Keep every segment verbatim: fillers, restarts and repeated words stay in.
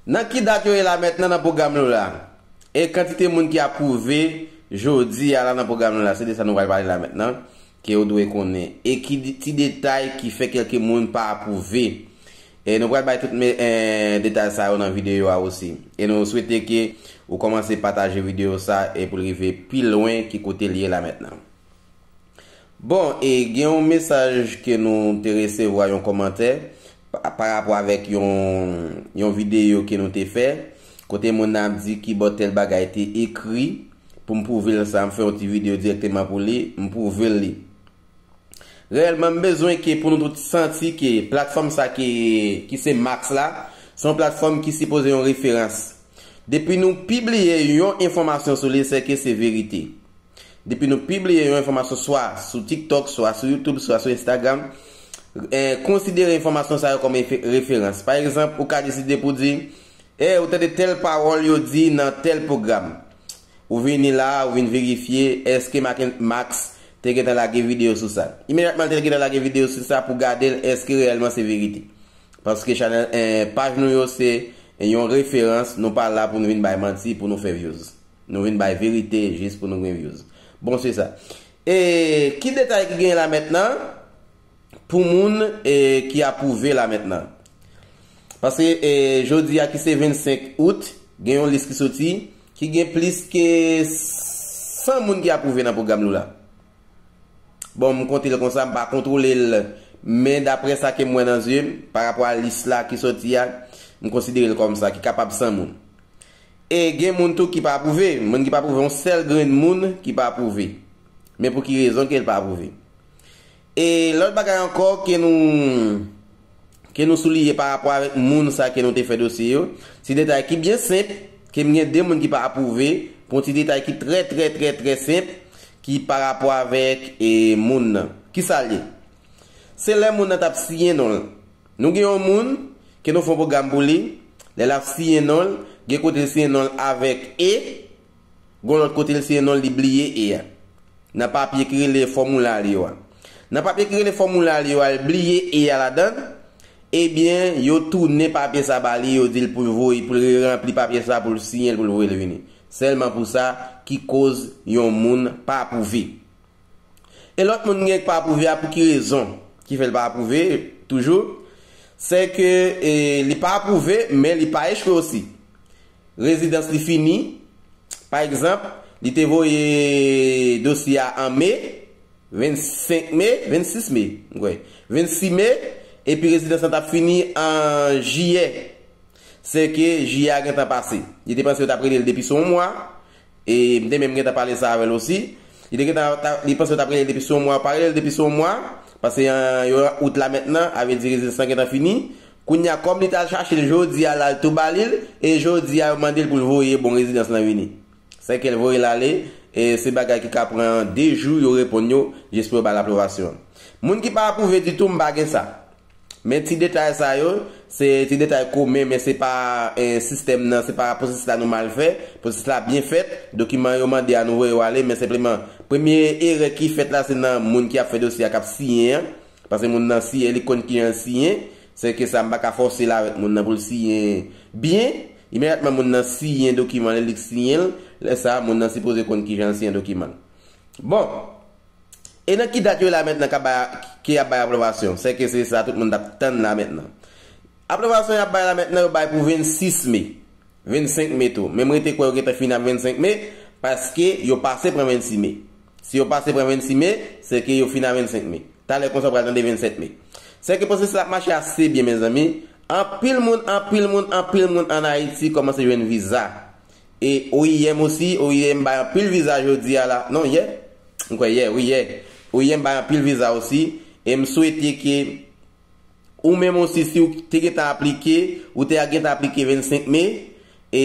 Nan ki dat yo ye la mentnan nan pwogram nou la? E kantite moun ki apwouve jodi a la nan pwogram nou la, se de sa nou pral pale la mentnan, ke ou dwe konnen. E ki di- ti detay ki fè kèlke moun pa apwouve? E nou pral bay tout me- eh, detay sa yo nan videyo a osi. E nou swete ke ou kòmanse pataje videyo sa e pou l rive pi lwen ki kote l ye la mentnan. Bon, e gen yon mesaj ke nou te resevwa, yon kòmantè pa, pa rapò avèk yon, yon videyo ke nou te fè, kote moun nan ap di ki bò tèl bagay te ekri, pou m pwouve l sa, m fè yon ti videyo dirèkteman pou li, m pwouve l li. Reyèlman, m bezwen ke pou nou tout santi ke platfòm sa ki, ki se Max la, se yon platfòm ki sipoze yon referans. Depi nou pibliye yon enfòmasyon sou li, se ke se verite. Depi nou pibliye yon enfòmasyon swa sou TikTok, swa sou YouTube, swa sou Instagram, eh, konsidere enfòmasyon sa yo kòm efe- referans. Pa egzanp, ou ka deside pou di, eh, ou tande tèl pawòl yo di nan tèl pwogram. Ou vini la, ou vin verifye, èske Mac- Max te gentan lage videyo sou sa? Imedyatman, l te gentan lage videyo sou sa pou gade l, èske reyèlman se verite. Paske chanèl, eh, paj nou yo se yon referans, nou pa la pou nou vin bay manti, pou nou fè views. Nou vin bay verite jis pou nou gen views. Bon, se sa. E ki detay ki genyen la mentnan pou moun, e, ki apwouve la mentnan? Paske, e, jodi a ki se vennsenk out, gen yon lis ki soti, ki gen plis ke san moun ki apwouve nan pwogram nou la. Bon, m konte l konsa, m pa kontwole l, men daprè sa ke m wè nan zye m, pa rapò a lis la ki soti a, m konsidere l kòm sa, ki kapab san moun. E gen moun tou ki pa apwouve, moun ki pa apwouve, yon sèl grenn moun ki pa apwouve. Men pou ki rezon ke l pa apwouve? E lòt bagay ankò ke nou, ke nou souliye pa rapò avèk moun sa ke nou te fè dosye yo, ti detay ki byen senp, ke m gen de moun ki pa apwouve, pou yon ti detay ki trè, trè, trè, trè senp, ki pa rapò avèk, e, moun nan. Kisa l ye? Se lè moun nan t ap siyen non l. Nou gen yon moun ke nou fè yon pwogram pou li, lè l ap siyen non l, gen kote l siyen non l avèk E, gen lòt kote l siyen non l, li bliye E a. Nan papye ki rele fòmilè yo a. Nan papye ki rele fòmilè yo a, l bliye E a ladan l, ebyen, yo tounen papye sa ba li, yo di l pou l voye, pou l reranpli papye sa, pou l siyen l, pou l voye l vini. Sèlman pou sa ki koz yon moun pa apwouve. E lòt moun gen pa apwouve a, pou ki rezon ki fè l pa apwouve toujou? Se ke, e, li pa apwouve, men li pa echwe osi. Rezidans li fini. Pa egzanp, li te voye dosye a an me, vennsenk me, vennsis me, m kwè. Vennsis me, epi rezidans lan t ap fini an jiyè. Se ke jiyè a gentan pase. Li te panse yo t ap rele l depi sou yon mwa. E m te menm gentan pale sa avè l osi. Li te gentan, ta- li panse yo t ap rele l depi sou yon mwa. Yo pa rele l depi sou yon mwa. Paske an, yo an out la mentnan, a vle di rezidans lan gentan fini. Kounye a, kòm li t al chache l jodi a, la l tou ba li l. E jodi a, yo mande l pou l voye bon rezidans lan vini. Se ke l voye l ale. E se bagay ki ka pran de jou, yo reponn yo, jis pou yo ba l apwobasyon. Moun ki pa apwouve ditou, m pa gen sa. Men ti detay sa yo, se ti detay komen, men se pa, eh, sistèm nan, se pa pwosesis la nou mal fè. Pwosesis la byen fèt, dokiman yo mande a nou voye yo ale, men senpleman, premye erè ki fèt la, se nan moun ki ap fè dosye a, k ap siyen an. Paske moun nan siyen, li konn kijan l siyen, se ke sa m pa ka fòse l avèk moun nan pou l siyen byen. Imedyatman moun nan siyen dokiman, lè li siyen l, lè sa a, moun nan sipoze konn kijan l siyen dokiman l. Bon, e nan ki dat yo la mentnan k ap bay, ke y ap bay apwobasyon? Se ke se sa tout moun t ap tann la mentnan. Apwobasyon y ap bay la mentnan, yo bay pou vennsis me, vennsenk me tou. Men m rete kwè yo gentan fini a vennsenk me, paske yo pase pran vennsis me. Si yo pase pran vennsis me, se ke yo fini a vennsenk me. Talè konsa, w pral tande vennsenk me. Se ke pwosesis la ap mache ase byen, mezanmi. Anpil moun, anpil moun, anpil moun ann Ayiti kòmanse jwenn viza. E O I M osi, O I M bay anpil viza jodi a la. Non, yè. M kwè yè, wi, yè. O I M bay anpil viza osi. E m swete ke ou menm osi, si w te gentan aplike, ou te gentan aplike vennsenk me, e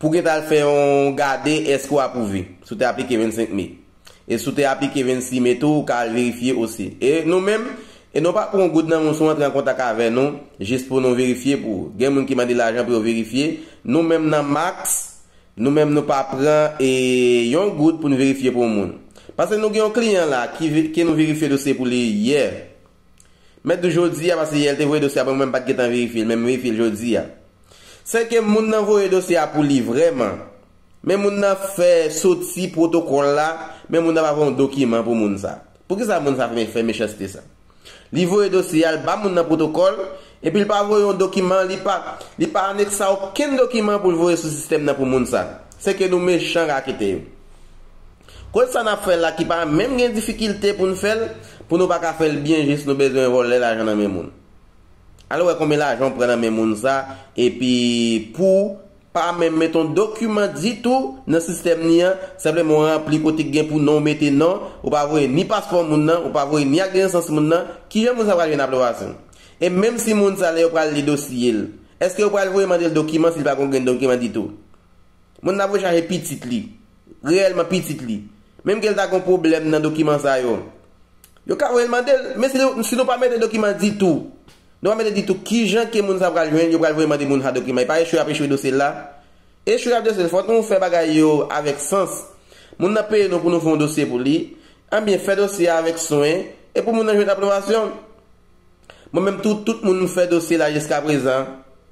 pou gentan al fè yon gade èske w apwouve, si w te aplike vennsenk me. E si w te aplike vennsis me tou, ou ka al verifye osi. E nou menm, e nou pa pran yon goud nan men w si w antre an kontak avè nou, jis pou nou verifye pou ou. Gen moun ki mande lajan pou yo verifye. Nou menm nan Max, nou menm nou pa pran, e, yon goud pou nou verifye pou yon moun. Paske nou gen yon kliyan la ki ve- ke nou verifye dosye pou li yè. Mèt di w jodi a, paske yè l te voye dosye a ban mwen, m pa t gentan verifye l, men m verifye l jodi a. Se ke moun nan voye dosye a pou li vrèman. Men moun nan fè soti pwotokòl la, men moun nan pa voye yon dokiman pou moun sa. Poukisa moun sa fè, fè mechanste sa? Li voye dosye a, l ba moun nan pwotokòl, epi l pa voye yon dokiman, li pa, li pa aneksa okenn dokiman pou l voye sou sistèm nan pou moun sa. Se ke nou mechan raketè yo. Kote sa n ap fè la ki pa menm gen difikilte pou n fè l, pou nou pa ka fè l byen jis nou bezwen vòlè lajan nan men moun. Al wè konbyen lajan w pran nan men moun sa, epi pou pa menm mete yon dokiman ditou nan sistèm ni an, senpleman w ranpli kote k gen pou non w mete non, ou pa voye ni paspò moun nan, ou pa voye ni ak de nesans moun nan, kijan moun sa pral jwenn apwobasyon? E menm si moun sa lè yo pral li dosye l, èske yo pral voye mande l dokiman si l pa gen yon grenn dokiman ditou? Moun nan ap rechache pitit li, reyèlman pitit li. Menm ke l ta gen yon pwoblèm nan dokiman sa yo, yo ka voye l mande l. Men si nou, si nou pa mete dokiman ditou, nou pa mete ditou kijan ke moun sa pral jwenn, yo pral voye mande moun sa dokiman. E pa echwe ap echwe dosye l la. Echwe ap dosye l, fòk nou fè bagay yo avèk sans. Moun nan peye nou pou nou fè yon dosye pou li. Anbyen, fè dosye a avèk swen, e pou moun nan jwenn apwobasyon. Mwen menm tou, tout moun m fè dosye la jiska prezan,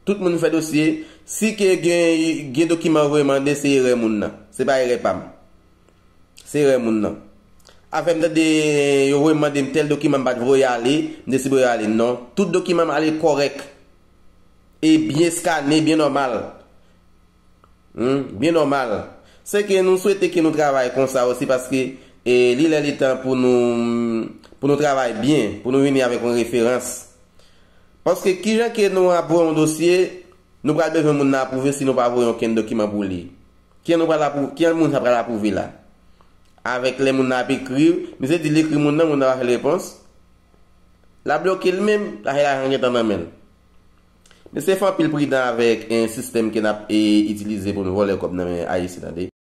tout moun m fè dosye, si ke gen, gen dokiman voye mande, se erè moun nan. Se pa erè pa m. Se erè moun nan. Afè m tande yo voye mande m tèl dokiman m pa t voye ale, m deside voye ale. Non. Tout dokiman m ale kòrèk. E byen skane, byen nòmal. Hmm, byen nòmal. Se ke nou swete ke nou travay konsa osi paske e, li lè li tan pou nou, pou nou travay byen, pou nou vini avèk yon referans. Paske kijan ke nou ap voye yon dosye, nou pral bezwen moun nan apwouve si nou pa voye okenn dokiman pou li. Kijan nou pral apwou-, kijan moun sa pral apwouve la? Avèk lè moun nan ap ekri, misye di l ekri moun nan, moun nan pa fè l repons. L ap bloke l menm, la fè lajan gentan nan men l. Mesye, fè anpil pridan avèk en sistèm ke n ap e, itilize pou nou vòlè kòb nan men Ayisyen, tande.